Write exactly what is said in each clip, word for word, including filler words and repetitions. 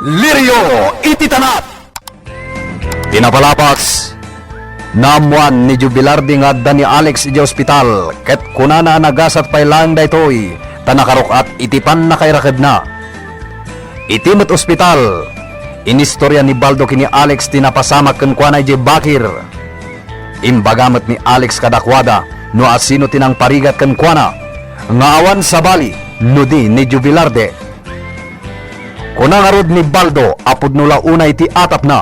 Lirio iti tanap! Ti napalabas, naammoan ni Joe Velarde nga adda ni Alex idiay ospital, ket kunana a nagasat pay laeng daytoy ta nakaruk-at iti pannakairakedna. Iti met ospital, inistorya ni Baldo ken ni Alex ti napasamak kenkuana idiay bakir. Imbaga met ni Alex kadakuada no asino ti nangparigat kenkuana, nga awan sabali no di ni Joe Velarde. Kuna ngarud ni Baldo a pudno la unay ti atapna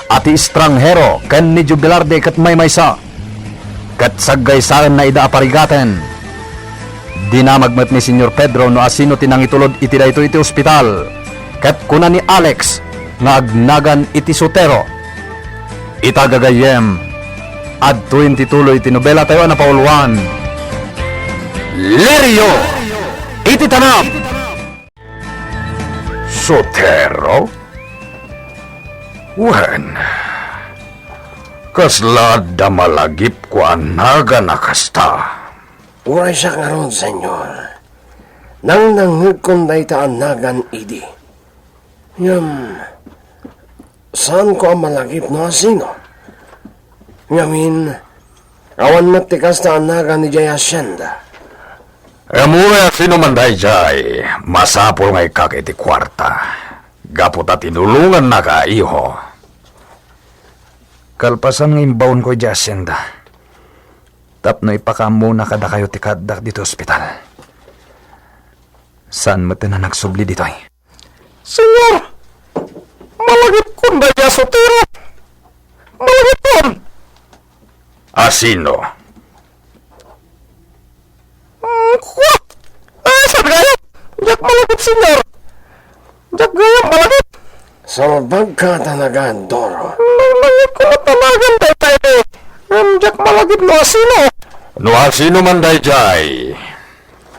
a ti estranghero ken ni Joe Velarde ket maymaysa, ket saggaysaenna ida a parigaten. Dinamag met ni Señor Pedro no asino ti nangitulod iti daytoy iti ospital, ket kuna ni Alex nga agnagan iti sotero. Ita gagayyem, adtoyen ti tuloy ti nobelatayo a napauluan, Lirio iti Tanap! Sotero? Wen, kasla adda malagipko a nagan a kasta? Uray siak ngarud, Señor. Nangnangngegkon dayta a nagan idi. Ngem, saanko a malagip no asino. Ngamin, awan met ti kasta a nagan idiay hacienda. Ngem uray asino man daydiay, masapul nga ikkak iti kuarta. Gapu ta tinulongannaka, iho. Kalpasan nga imbaonko idiay hacienda, tapno ipakaammo kadakayo ti kaaddak ditoy ospital. Saan met a nagsubli ditoy. Señor, malagipkon daydiay a sotero. Malagipkon. Asino? Mm, kua! Ay, saan gayam? Diak malagip, Señor. Diak gayam malagip. Salbagka talaga, Doro. Nalagipko talaga dayta idi. Ngem diak malagip no asino. No asino man daydiay,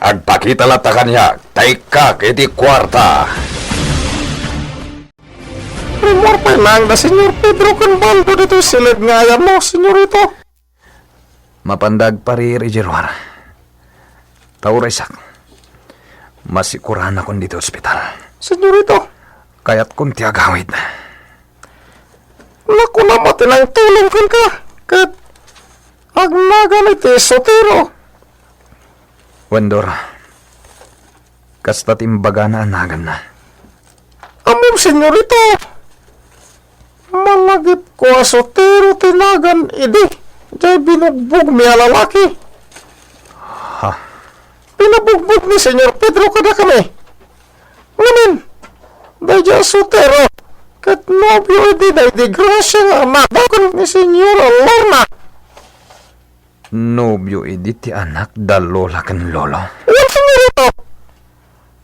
agpakita latta kaniak, ta ikkak iti kuarta. Rummuar pay laeng da Señor Pedro ken Baldo ditoy siled nga ayammo, Señorito. Mapanda agparir idiay ruar. Ta uray siak, masikoranakon ditoy ospital. Señorito. Kayatkon ti agawid. Nakuna met ti nangtulong kenka, ket agnagan iti sotero. Wen, Dor, kasta ti imbagana a naganna. Ammom, Señorito, malagipko a sotero ti nagan idi, diay binugbogmi a lalaki. Ha? Pinabugbog ni Señor Pedro kadakami. Ngamin, daydiay a sotero, ket nobio idi daydi Gracia nga anak ken ni Señora Lorna. Nobio idi ti anak da Lola ken Lolo? Wen, Señorito.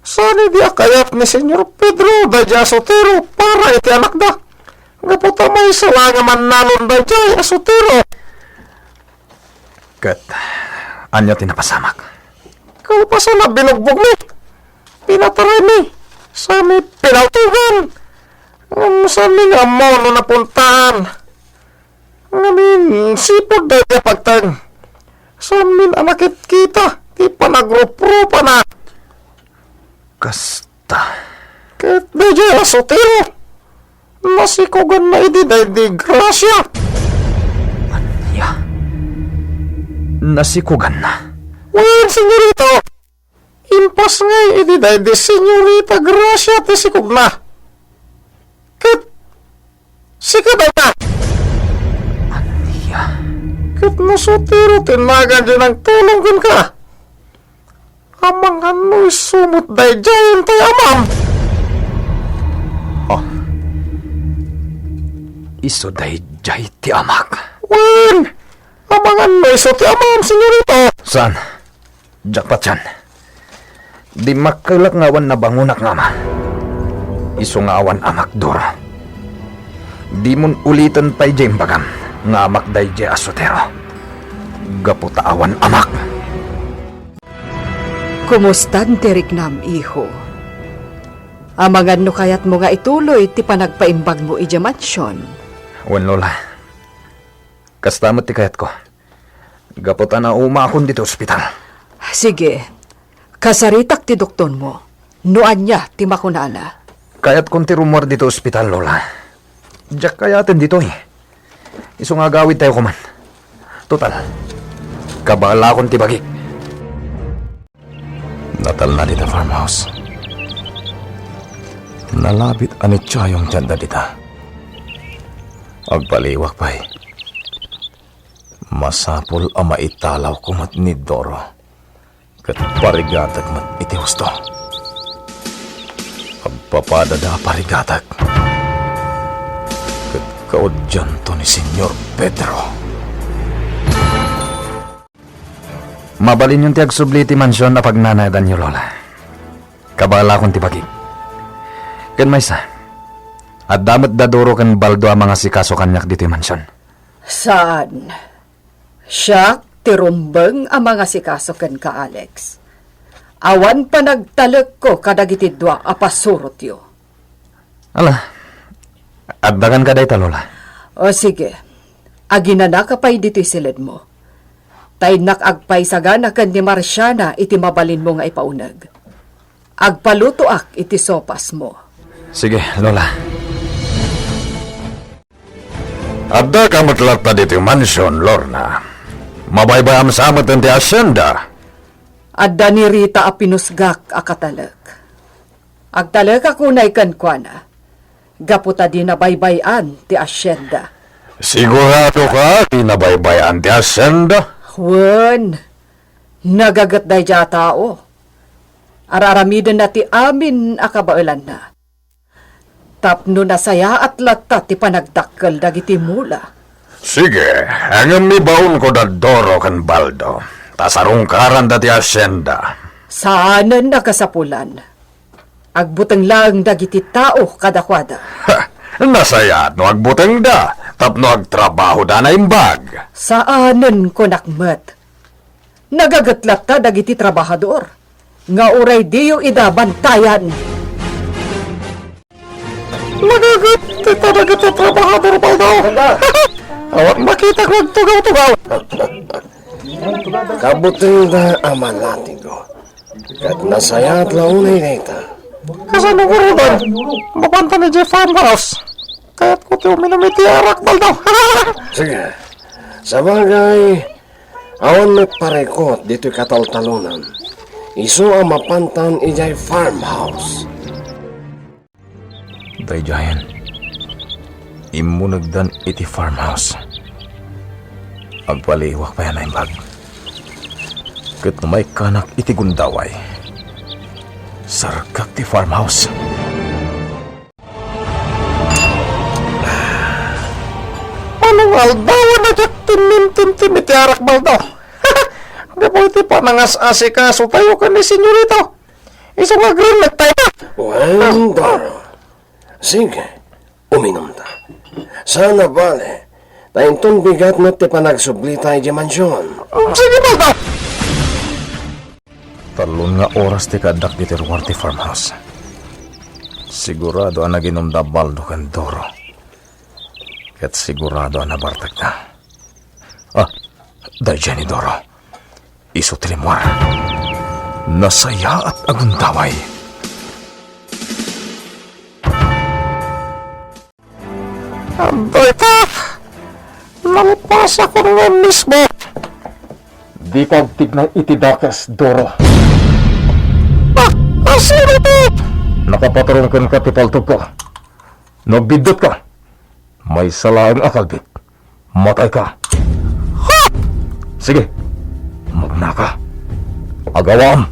Saan idi a kayat ni Señor Pedro daydiay a sotero para iti anakda. Gapu ta maysa la nga mannalon daydiay a sotero. Ket ania ti napasamak? Kalpasan a binugbogmi, pinataraymi, sami pinaltogan. Ngem sami nga ammo no napuntaan. Ngamin, sipud daydiay a pagteng, saanmin a nakitkita ti panagruprupana. Kasta. Ket daydiay a sotero, nasikoganna idi daydi Gracia. Ania? Nasikoganna? Wen, Señorito. Impas ngay idi daydi Señorita Gracia ti sikogna. Ket sika dayta. Ania? Ket no sotero ti nagan diay nangtulong kenka, amangan no isu met daydiay ti amam. Oh. Isu daydiay ti amak. Wen, amangan no isu ti amam, Señorito. Saan? Diak patian. Dimmakkelak nga awan nabangonak nga ama. Isu nga awan amak, Dora. Dimon uliten pay diay imbagam nga amak daydiay a sotero. Gapu ta awan amak. Kumusta ti riknam, iho? Amangan no kayatmo nga ituloy ti panagpaimbagmo idiay mansion? Wen, Lola. Kasta met ti kayatko. Gapu ta naumaakon ditoy ospital. Sige, kasaritak ti doktormo no ania ti makunana. Kayatkon ti rummuar ditoy ospital, Lola. Diak kayaten ditoy. Isu nga agawidtayo koman. Total, kabaelakon ti bagik. Natalna dita farmhouse. Nalabit a ni Chayong diadda dita. Agpaliwak pay. Masapul a maitalawko met ni Doro. Ket parigatag met iti husto. Agpapadada a parigatag. Ket kauddianto ni Señor Pedro. Mabalinyon ti agsubli iti mansion a pagnanaedanyo, Lola. Kabaelakon ti bagik. Ken maysa, adda met da Doro ken Baldo a mangasikaso kaniak ditoy mansion. Saan. Siak ti rumbeng a mangasikaso kenka, Alex. Awan panagtalekko kadagiti dua a pasurotyo. Ala, adda kenka dayta, Lola. O sige, aginanaka pay ditoy siledmo. Ta innak agpaisagana ken ni Marciana iti mabalinmo nga ipauneg. Agpalutoak iti sopasmo. Sige, Lola. Addaka met latta ditoy mansion, Lorna. Mabaybayam sa met ti hacienda. Adda ni Rita a pinusgak a katalek. Agtalekak unay kenkuana, gapu ta di nabaybay-an ti hacienda. Siguradoka di nabaybay-an ti hacienda? Wen, nagaget daydiay a tao. Ar-aramidenna ti amin a kabaelanna. Tapno nasayaat latta ti panagdakkel dagiti mula. Sige, ngem ibaonko da Doro ken Baldo, ta sarungkaranda ti hacienda. Saanen a kasapulan. Agbuteng laeng dagiti tao kadakuada. Ha! Nasayaat no agbutengda, tapno agtrabahoda a naimbag. Saanen, kunak met. Nagaget latta dagiti trabahador nga uray diyo ida bantayan. Nagaget dita dagiti trabahador, Baldo. Awan makitak nga agtugaw-tugaw. Kabutengda a malatigo. Ket nasayaat la unay dayta. Kasano ngaruden? Mapantan idiay farmhouse. Kayatko ti uminum iti arak, Baldo. Sige. Sabagay, awan met parikut ditoy kataltalonan. Isu a mapantan idiay farmhouse. Daydiayen, immunegdan iti farmhouse. Agpaliwak pay a naimbag. Ket no maikkanak iti gundaway, sargak ti farmhouse. Mano nga aldaw a diak tintintim iti arak, Baldo. Gapu iti panangas-asikasotayo ken ni Senyorito. Isu nga agrimmektayo. Wen, Doro. Sige, uminumta. Saan a bale, ta inton bigat met ti panagsublita idiay mansion. Sige, Baldo! Tallon nga oras ti kaaddak ditoy ruar ti farmhouse. Sigurado a naginum da Baldo ken Doro. Ket sigurado a nabartekda. Ah, daydiay ni Doro. Isu ti rimmuar. Nasayaat a gundaway. Dayta, nalpasakon nga mismo. Dika agtignay iti dakes, Doro. Ah, ah, sino to? Nakapaturong kenka ti paltogko. No agbiddutka, maysa laeng a kalbit. Matayka. Ha! Sige, magnaka. Agawam.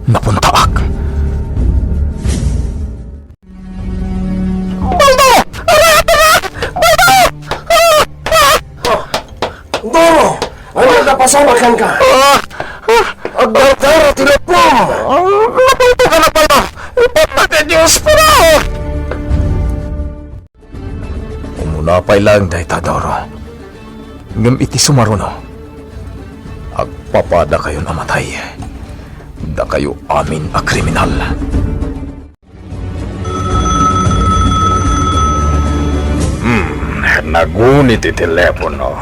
Napuntaak. Baldo! Aray, aray! Baldo! Ah! Ah! Doro! Ania ti napasamak kenka? Ah! Ah! Agdardara ti lupom! Ah! Napalto ka na pala! Ipatna ti Dios pala! Umuna pay laeng dayta, Doro. Ngem iti sumaruno, agpapadakayon a matay. Dakayo amin a kriminal. Hmm, naguni ti telepono.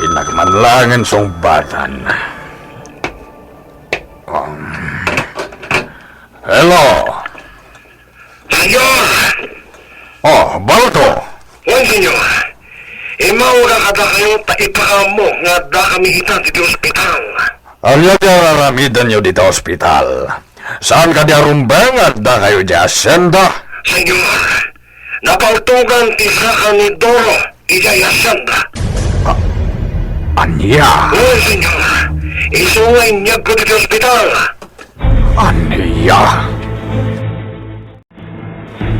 Innak man laengen sungbatan. Um, hello? Senyor! Oh, Baldo! Wen, senyor. Immawag kadakayo ta ipakaammo nga adda kami ita ditoy ospital. Ania ti ar-aramidenyo ditoy ospital? Saan kadi a rumbeng nga adda kayo idiay hacienda? Senyor, napaltogan ti saka ni Doro idiay hacienda. A-, ania? Wen, senyor. Isu nga inyegko ditoy ospital. Ania?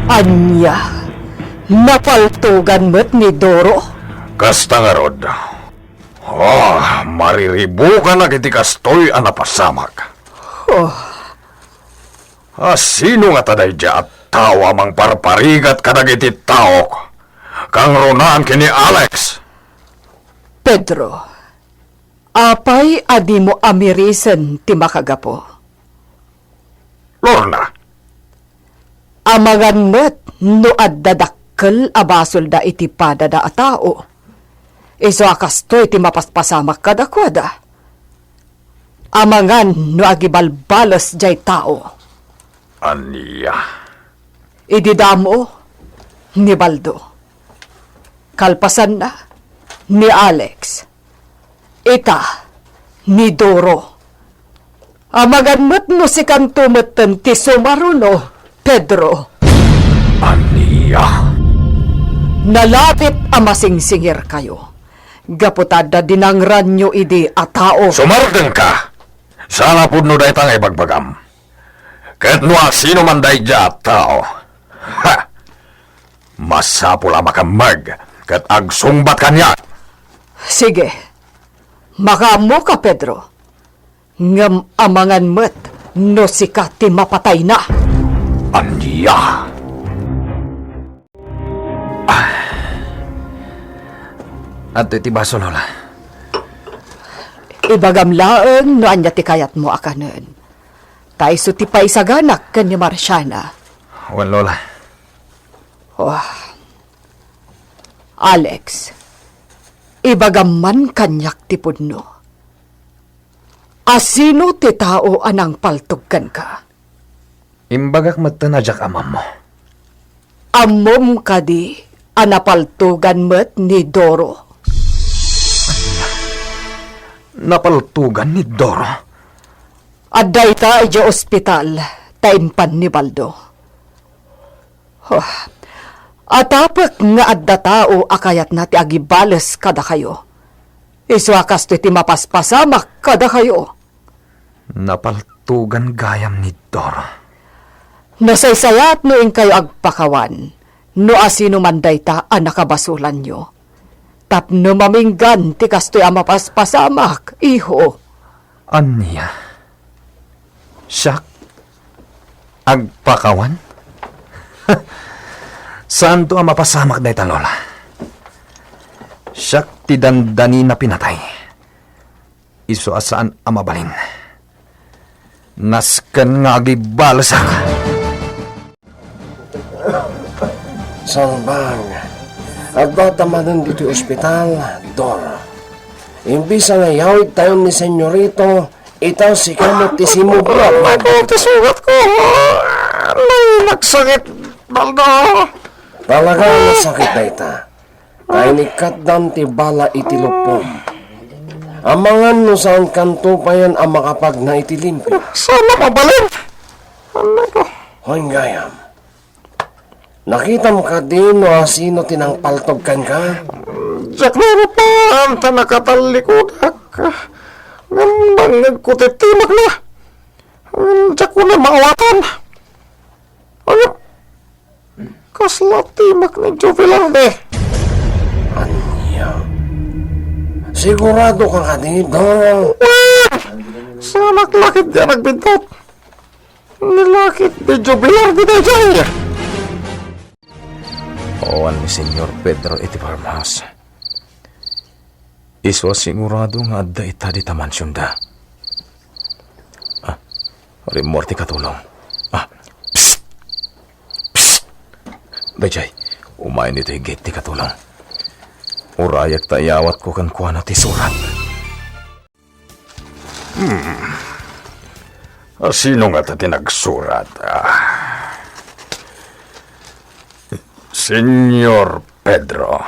Ania? Napaltogan met ni Doro? Kasta ngarud. Oh, mariribukanak iti kastoy a napasamak. Oh. A, sino ngata daydiay a tao a mangparparigat kadagiti taok? Kangrunaan ken ni Alex. Pedro, apay a dimo amirisen ti makagapu? Lorna. Amangan met no adda dakkel a basolda iti padada a tao. Isu a kastoy ti mapaspasamak kadakuada. Amangan no agibalbales jay tao. Ania? Idi damo, ni Baldo. Kalpasanna, ni Alex. Ita, ni Doro. Amangan met no sikanto metten ti sumaruno, Pedro. Ania? Nalabit a masingsingirkayo. Gapu ta adda dinangranyo idi a tao. Sumardengka! Saan a pudno dayta nga ibagbagam. Ket no asino man daydiay a tao, ha! Masapul a makammeg ket agsungbat kaniak. Sige. Makaammoka, Pedro. Ngem amangan met no sika ti mapatayna. Ania? Ah. Adtoy ti baso, Lola. Ibagam laeng no ania ti kayatmo a kanen. Ta isu ti paisaganak ken ni Marciana. Wen, Lola. Oh. Alex, ibagam man kaniak ti pudno. Asino ti tao a nangpaltog kenka? Imbagak metten a diak ammo. Ammom kadi a napaltogan met ni Doro? Napaltogan ni Doro? Adda ita idiay ospital ta impan ni Baldo. Oh, atapek nga adda tao a kayatna ti agibales kadakayo. Isu a kastoy ti mapaspasamak kadakayo. Napaltogan gayam ni Doro. Nasaysayaat no inkayo agpakawan no asino man dayta a nakabasolanyo. Tapno maminggan ti kastoy a mapaspasamak, iho. Ania? Siak? Agpakawan? Saanto a mapasamak dayta, Lola. Siak ti dandanina pinatay. Isu a saan a mabalin. Nasken nga agibalesak. Salbang, adda ta manen ditoy ospital, Dor. Imbis a nga iyawidtayon ni Senyorito, ita sika met ti simubra. Ay, ti sugatko. Ay, nagsakit, Baldo. Talaga, nagsakit dayta. Ta inikkatdan ti bala iti luppom. Amangan no saankanto payen a makapagna iti limpio. Saan a mabalin? Anay ko. Hoy, gayam. Nakitam kadi no asino ti nangpaltog kenka? Diak nairupan ta nakatalikodak. Ngem nangngegko ti timakna. Ngem diak unay maawatan. Ay, kasla timak ni Joe Velarde. Ania? Sigurado ka kadi, Dor? Wen! Saanak la ketdi a nagbintot. Ni la ketdi Joe Velarde daydiay. Awan ni Senyor Pedro iti farmhouse. Isu a sigurado nga adda ita dita mansionda. Ah, rimmor ti katulong. Ah, psst! Psst! Daydiay, umayen itoy gate ti katulong. Urayak ta iyawatko kenkuana ti surat. Hmm. A, sino ngata ti nagsurat? Ah. Señor Pedro,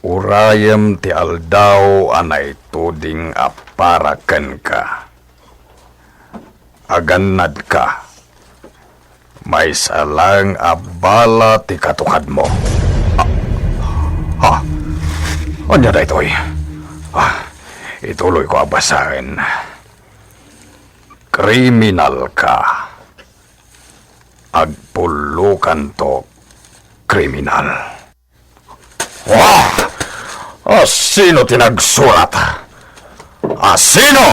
urayem ti aldaw a naituding a para kenka. Agannadka. Maysa laeng a bala ti katukadmo. Ah, ha? Ania daytoy? Ah, ituloyko a basaen. Kriminal ka. Agpullokanto kriminal. Ah! A, sino ti nagsurat? A, sino?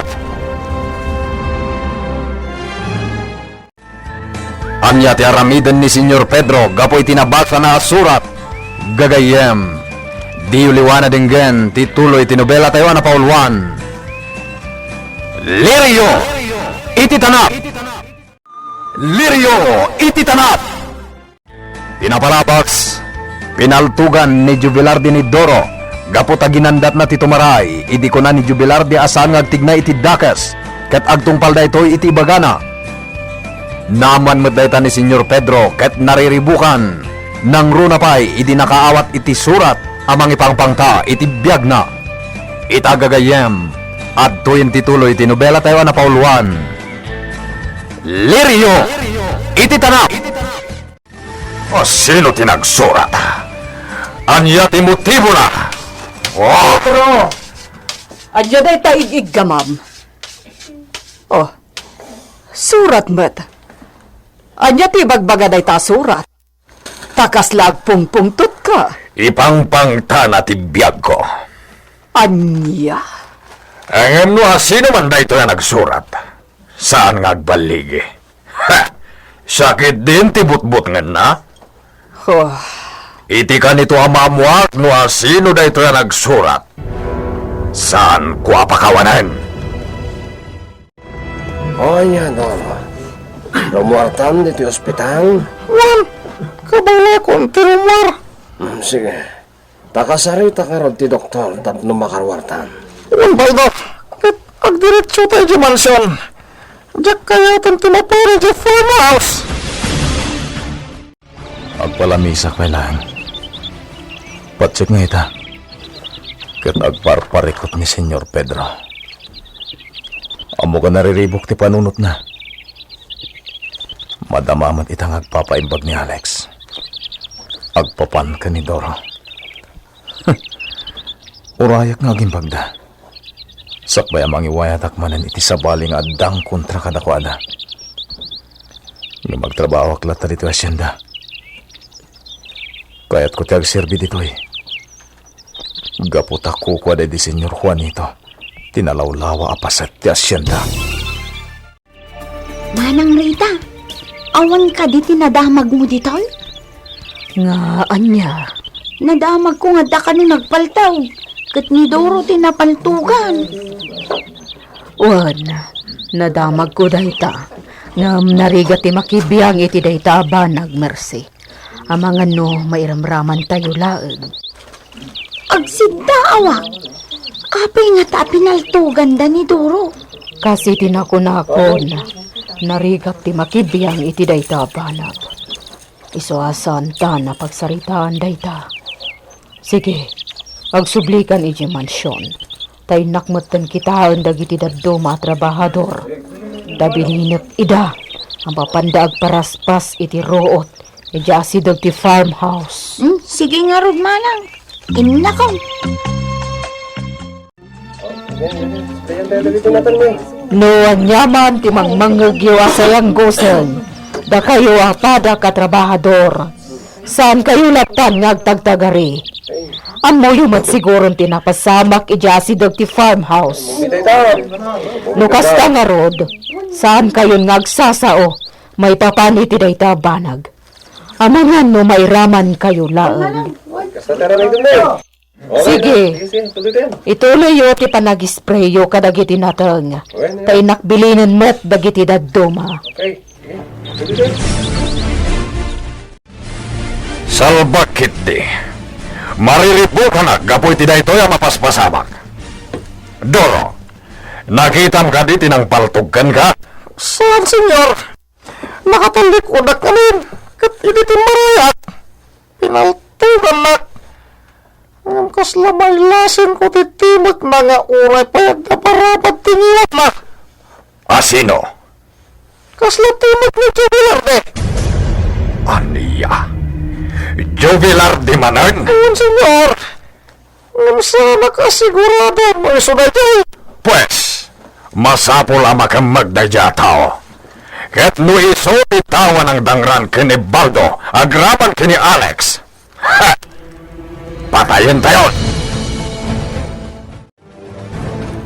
Ania ti aramiden ni Señor Pedro gapu iti nabasana a surat? Gagayyem, diyo liwa a denggen ti tuloy ti nobelatayo a napauluan, Lirio iti Tanap! Lirio iti Tanap! Ti napalabas, pinaltugan ni Jubilardi ni Doro gapu ta ginandatna ti tumaray idi kuna ni Jubilardi a saan nga agtignay iti dakes ket agtungpal daytoy iti ibagana. Naammoan met dayta ni Señor Pedro ket nariribukan. Nangruna pay idi nakaawat iti surat a mangipangpangta iti biagna. Ita gagayyem, adtoyen ti tuloy ti nobelatayo a napauluan, Lirio iti Tanap. O, sino ti nagsurat? Ania ti motibona? Oh! Pero, ania dayta ig-iggamam? Oh, surat met. Ania ti ibagbaga dayta a surat? Ta kasla agpungpungtotka. Ipangpangtana ti biagko. Ania? Ngem no asino man daytoy a nagsurat, saan nga agballigi. Ha! Sakit din ti butbutngenna. Oh. Iti kanito a maammoak no asino daytoy a nagsurat, saanko a pakawanen. O, ania, Doro? Rummuartam ditoy ospital? Wen, kabalakon ti rummuar. Hmm, sige. Pakasarita ngarud ti doktor tapno makaruartam. Wen, Baldo. Ket agdiretsota idiay mansion. Diak kayaten ti mapuri idiay farmhouse. Agpalamisak pay laeng. Patsek nga ita, ket agparparikut ni Señor Pedro. Ammok a nariribuk ti panunotna. Madama met ita nga agpapaimbag ni Alex. Agpapan ken ni Doro. Urayak nga agimbagda. Sakbay a mangiwayatak manen iti sabali nga addang kontra kadakuada. Ngem agtrabahoak latta ditoy hacienda. Kayatko ti agserbi ditoy. Gapu ta kukua daydi Señor Juanito ti nalawlawa a paset ti hacienda. Manang Rita, awan kadi ti nadamagmo ditoy? Nga ania? Nadamagko nga adda kano nagpaltawg, ket ni Doro ti napaltugan. Wen, nadamagko dayta, ngem narigat ti makibiang iti dayta a banag, Mercy. Amangan no mairamramantayo laeng. Agsiddaawak. Apay ngata a pinaltuganda ni Doro? Kas iti nakunakon, narigat ti makibiang iti dayta a banag. Isu a saanta a pagsaritaan dayta. Sige, agsublikan idiay mansion. Ta innak metten kitaen dagiti dadduma a trabahador. Ta bininek ida a mapanda agparaspas iti ruot idiay asideg ti farmhouse. Hmm, sige ngarud, manang. Innakon. No aniaman ti mangmangngegyo a sayanggosen, dakayo a padak a trabahador, saankayo lattan nga agtagtagari. Ammoyo met siguron ti napasamak idiay asideg ti farmhouse. No kasta ngarud, saankayon nga agsasao maipapan iti dayta a banag. Amangan no mairamankayo laeng. Sige. Sige, sige, tuloy tayo. Ituloyyo ti panagisprayyo kadagiti nateng. Okay, ta innak bilinen met dagiti dadduma. Okay. Sige, tuloy tayo. Salbakitdi. Mariribukanak gapu iti daytoy a mapaspasamak. Doro, nakitam kadi ti nangpaltog kenka? Saan, Señor. Nakatallikudakon ngamin, ket idi timmarayak, pinaltogannak. Ngem kasla mailasinko ti timekna nga uray pay agnaparapad ti ngiwatna. A sino? Kasla timek ni Joe Velarde. Ania? Joe Velarde manen? Awan, Señor. Ngem saanak a sigurado no isu daytoy. Pues, masapul a makemmeg daydiay a tao. Ket no isu ti tao a nangdangran ken ni Baldo agraman ken ni Alex, ha! Patayentayon!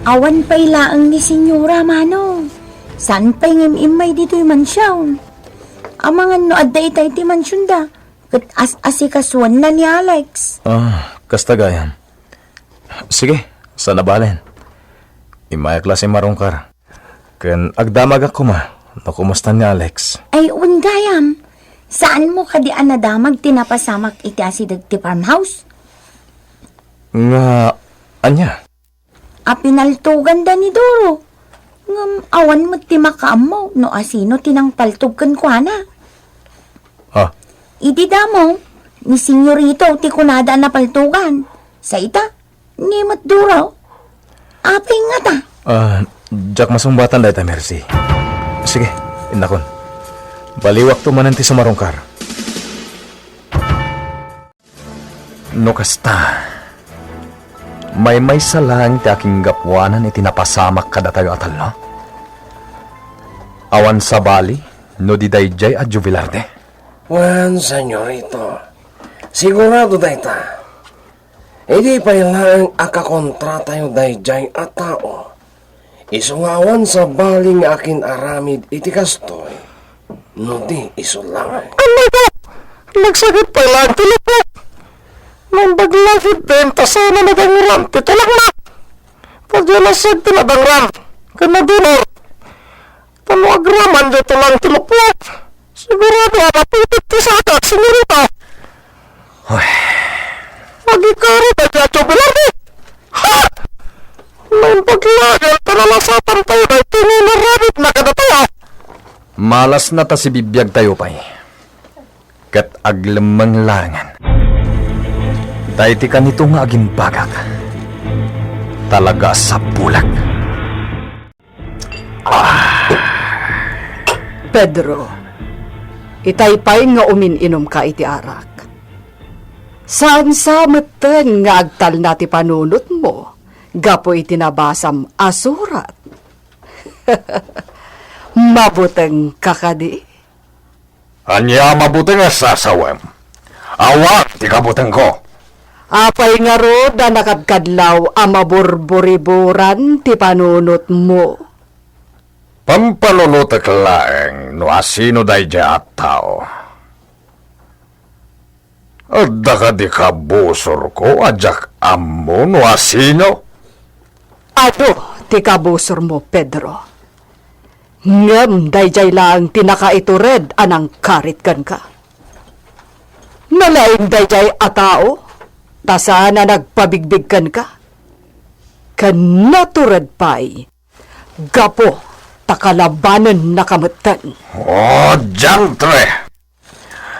Awan pay laeng ni Señora, Manong. Saan pay ngem immay ditoy mansion? Amangan no adda itay ti mansionda, ket as-asikasuenna ni Alex. Ah, kasta gayam. Sige, saan a balen. Immayak la simmarungkar. Ken agdamagak koma no kumustan ni Alex. Ay, wen gayam. Saanmo kadi a nadamag ti napasamak iti asideg ti farmhouse? Nga, ania? A pinaltoganda ni Doro. Ngem awan met ti makaammo no asino ti nangpaltog kenkuana. Ha? Idi damo, ni Senyorito ti kunada a napaltogan. Sa ita, ni met Doro. Apay ngata? Ah, diak masungbatan dayta, Mercy. Sige, innakon. Baliwakto manen ti sumarungkar. No kasta, maymaysa laeng ti akinggapuanan iti napasamak kadatayo a tallo. Awan sabali no di daydiay a Joe Velarde. Wen, Senyorito, sigurado dayta. Idi pay laeng a kakontratayo daydiay a tao, isu nga awan sabali nga akin-aramid iti kastoy, no di isu laeng. Amay ko! Nagsakit pay laeng ti lupok! Naimbag la ketdin ta saan a nadangra ti tulangna! Ta diay nasag ti nadangran ken nadunor. Ta no agraman diay tulang ti lupok, sigurado a mapitit ti sakak, Senyorita. Ay. Agikari daydiay a Joe Velarde. Ha! Naimbag laeng ta nalasatantayo daytoy nga inaramidna kadatayo. Malasna ta sibibiagtayo pay. Ket aglemmeng laengen. Daydi kanito nga agimbagak, talaga a sabbolek. Ah. Pedro, itay pay nga umin-inumka iti arak. Saan sa metten nga agtalna ti panunotmo gapu iti nabasam a surat. Mabutengka kadi? Ania a mabuteng a sasawem? Awan ti kabutengko. Apay ngarud a nakadkadlaw a maburburiburan ti panunotmo? Pampanunotek laeng no asino daydiay a tao. Adda kadi kabusorko a diak ammo no asino? Adu ti kabusormo, Pedro. Ngem daydiay laeng ti nakaitured a nangkarit kenka. Nalaing daydiay a tao, ta saan a nagpabigbig kenka. Ken natured pay, gapu ta kalabanennaka metten. O, diantre!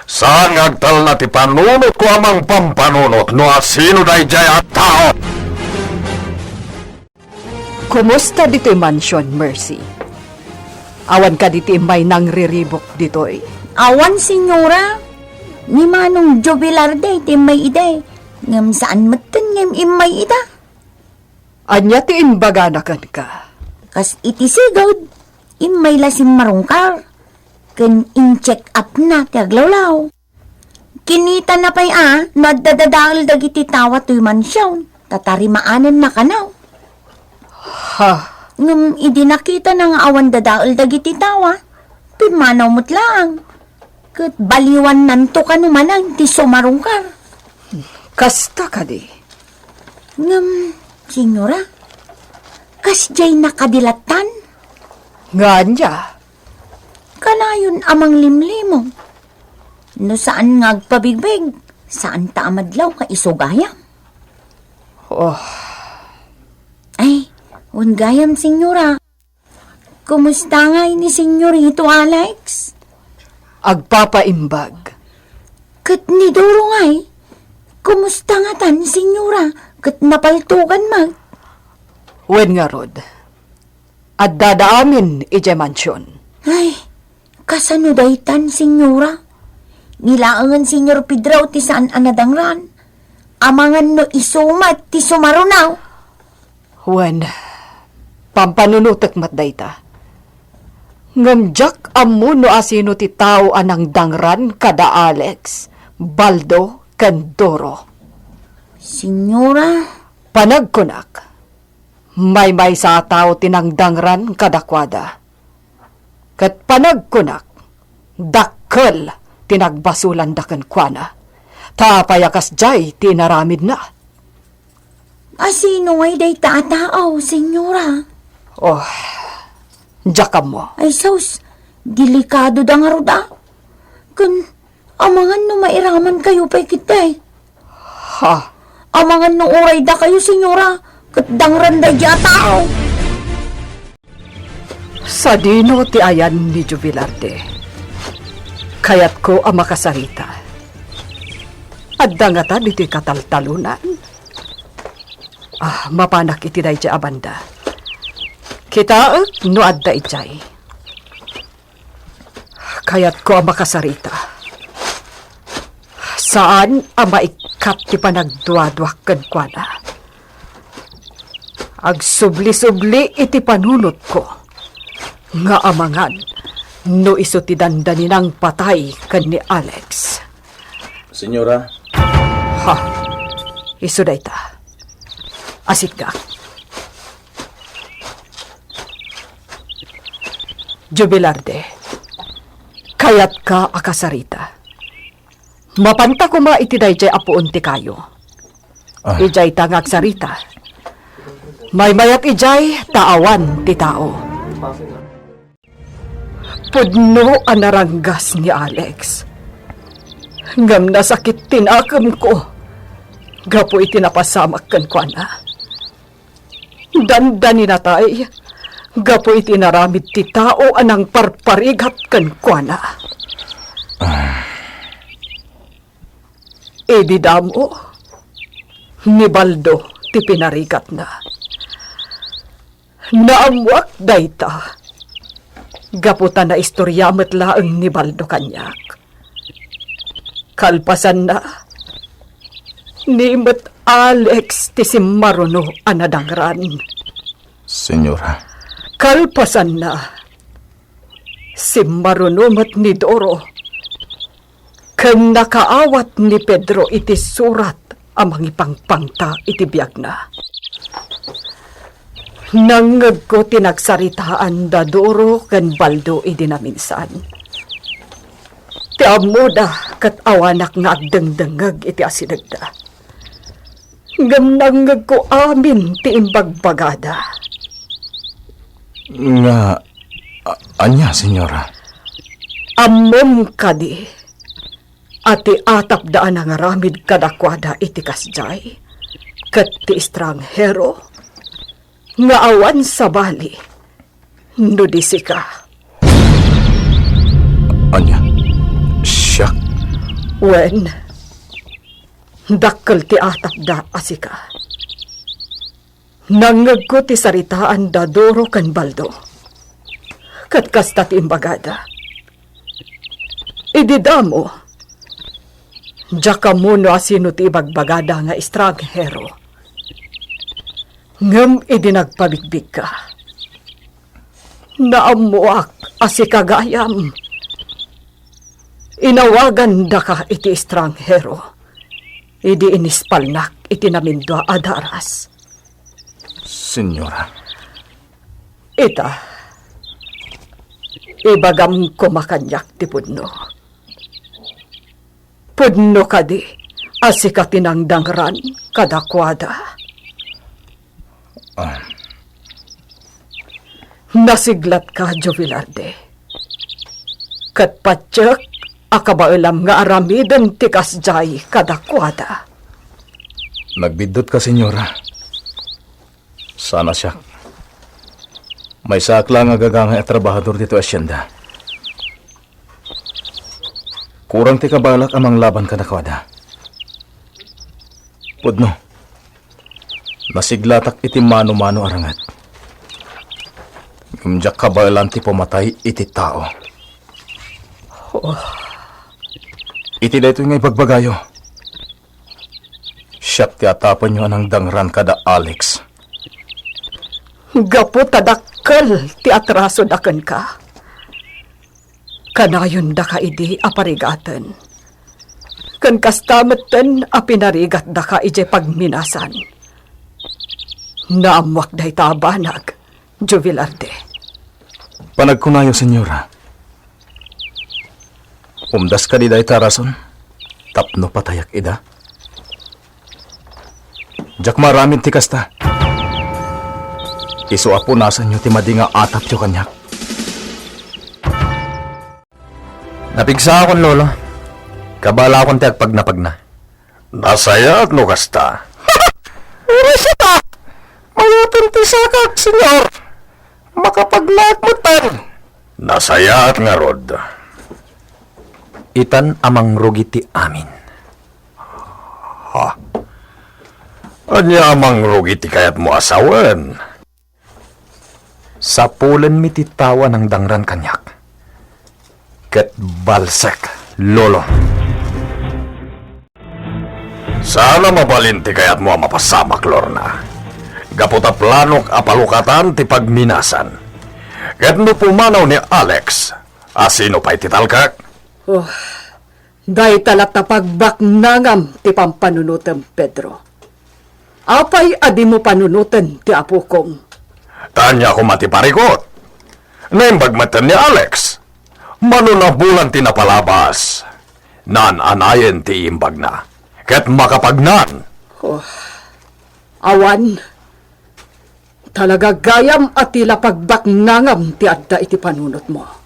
Saan nga agtalna ti panunotko a mangpampanunot no asino daydiay a tao. Kumusta ditoy mansion, Mercy? Awan kadi ti immay nangriribuk ditoy? Awan, Señora. Ni Manong Joe Velarde ti immay idi, ngem saan metten nga immay ida. Ania ti imbagana kenka? Kas iti sigud, immay la simmarungkar, ken in-check up-na ti aglawlaw. Kinitana pay a no adda dadael dagiti tawa toy mansion, ta tarimaanenna kano. Ha? Ngem idi nakitana nga awan dadael dagiti tawa, pimmanaw met laeng. Ket baliwannanto kano manen ti sumarungkar. Kasta kadi? Ngem, Señora, kasdiay nakadilattan? Nga ania? Kanayon a manglimlimon. No saan nga agpabigbig, Saanta a madlaw nga isu gayam. Oh. Ay, wen gayam, Senyora. Kumusta ngay ni Senyorito Alex? Agpapaimbag. Ket ni Doro ngay? Kumusta ngatan, Senyora? Ket napaltogan met? Wen ngarud, addada amin idiay mansion. Ay, kasano daytan, Senyora? Ni laengen Senyor Pedro ti saan a nadangran. Amangan no isu met ti sumaruno. Wen, pampanunotek met dayta. Ngem diak ammo no asino ti tao a nangdangran kada Alex, Baldo, ken Doro. Senyora. Panagkunak, maymaysa a tao ti nangdangran kadakuada. Ket panagkunak, dakkel ti nagbasolanda kenkuana. Ta apay a kasdiay ti inaramidna? Asino ngay dayta a tao, Senyora? Oh, diak ammo. Ay sus, delikadoda ngarud a. Ken, amangan no mairamankayo pay ketdi. Ha? Amangan no uray dakayo, Senyora, ket dangran daydi a tao. Sadino ti ayan ni Jubilarde? Kayatko a makasarita. Adda ngata ditoy kataltalonan? Ah, mapanak iti daydiay a banda. Kitaek no adda idiay. Kayatko a makasarita. Saan a maikkat ti panagduaduak kenkuana. Agsubli-subli iti panunotko nga amangan no isu ti dandaninang patay ken ni Alex. Senyora. Ha? Isu dayta. Asitgak. Jubilarde, kayatka a kasarita. Mapanta koma iti daydiay a puon ti kayo. Ah. Idiay ta nga agsarita. Maymayat idiay ta awan ti tao. Pudno a naranggas ni Alex. Ngem nasakit ti nakemko gapu iti napasamak kenkuana. Dandaninatay gapu iti inaramid ti tao a nangparparigat kenkuana. Ah. Idi damo, ni Baldo ti pinarigatna. Naammoak dayta, gapu ta naistorya met laeng ni Baldo kaniak. Kalpasanna, ni met Alex ti simmaruno a nadangran. Senyora. Kalpasanna, simmaruno met ni Doro ken nakaawat ni Pedro iti surat a mangipangpangta iti biagna. Nangngegko ti nagsaritaan da Doro ken Baldo idi naminsan. Ti ammoda ket awanak nga agdengdengngeg iti asidegda. Ngem nangngegko amin ti imbagbagada. Nga, a-, ania, Senyora? Ammom kadi a ti atapda a nangaramid kadakuada iti kasdiay, ket ti estranghero nga awan sabali no di sika. Ania? Siak? Wen, dakkel ti atapda a sika. Nangngegko ti saritaan da Doro ken Baldo. Ket kasta ti imbagada. Idi damo, diak ammo no asino ti ibagbagada nga estranghero. Ngem idi nagpabigbigka, naammoak a sika gayam. Inawagandaka iti estranghero idi inispalnak iti namindua a daras. Senyora. Ita, ibagam koma kaniak ti pudno. Pudno kadi a sika ti nangdangran kadakuada? Ah. Nasiglatka, Joe Velarde. Ket patiek a kabaelam nga aramiden ti kasdiay kadakuada. Nagbiddutka, Senyora. Sana siak. Maysaak la nga gagangay a trabahador ditoy asienda. Kurang ti kabaelak a manglaban kadakuada. Pudno, nasiglatak iti mano-mano a ranget. Ngem diak kabaelan ti pamatay iti tao. Oh. Iti daytoy nga ibagbagayo, siak ti atapenyo a nangdangran kada Alex. Gapu ta dakkel ti atrasoda kenka, kanayondaka idi a parigaten. Ken kasta metten a pinarigatdaka idiay pagminasan. Naammoak dayta a banag, Joe Velarde. Panagkunayo, Senyora. Umdas kadi dayta a rason tapno patayak ida? Diak maaramid ti kasta. Isu a punasanyo ti madi nga atapyo kaniak. Napigsaakon, Lolo. Kabaelakon ti agpagnapagna. Nasayaat no kasta. Uray siak! Mayaten ti sakak, Señor. Makapagnaak metten. Nasayaat ngarud. Itan a mangrugi ti amin. Ha? Ania a mangrugi ti kayatmo a sawen? Sapulenmi ti tao a nangdangran kaniak. Ket balsek, Lolo. Saan a mabalin ti kayatmo a mapasamak, Lorna. Gapu ta planok a palukatan ti pagminasan. Ket no pumanaw ni Alex, asino pay ti talkak? Oh, dayta latta pagbaknangam ti pampanunotem, Pedro. Apay a dimo panunoten ti apokon? Ta ania koma ti parikut? Naimbag metten ni Alex. Mano nabulan ti napalabas. Naan-anayen ti imbagna. Ket makapagnan. Oh, awan. Talaga gayam a ti la pagbaknangam ti adda iti panunotmo.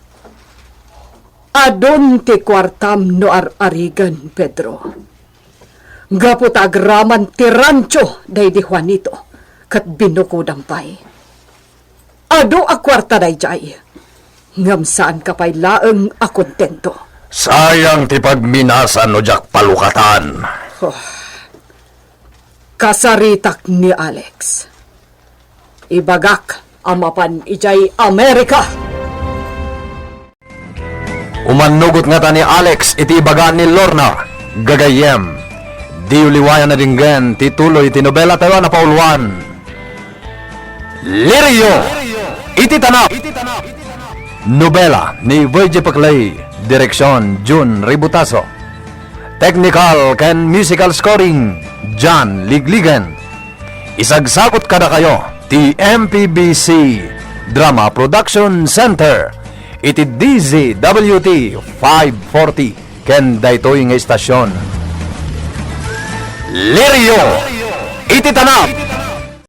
Adun ti kuartam no ar-arigen, Pedro. Gapu ta agraman ti rancho daydi Juanito, ket binukodam pay. Adu a kuarta daydiay, ngem saanka pay laeng a kontento. Sayang ti pagminasan no diak palukatan. Oh. Kasaritak ni Alex. Ibagak a mapan idiay Amerika. Umannugot ngata ni Alex iti ibaga ni Lorna. Gagayyem, diyo liwayan a denggen ti tuloy ti nobela tayo a napauluan, Lirio iti Tanap. Nobela ni Virgie Paclay, direksyon Jun Ributaso. Technical ken musical scoring, John Ligligen. Isagsagut kadakayo ti M P B C Drama Production Center iti D Z W T five forty ken daytoy nga istasyon. Lirio iti Tanap.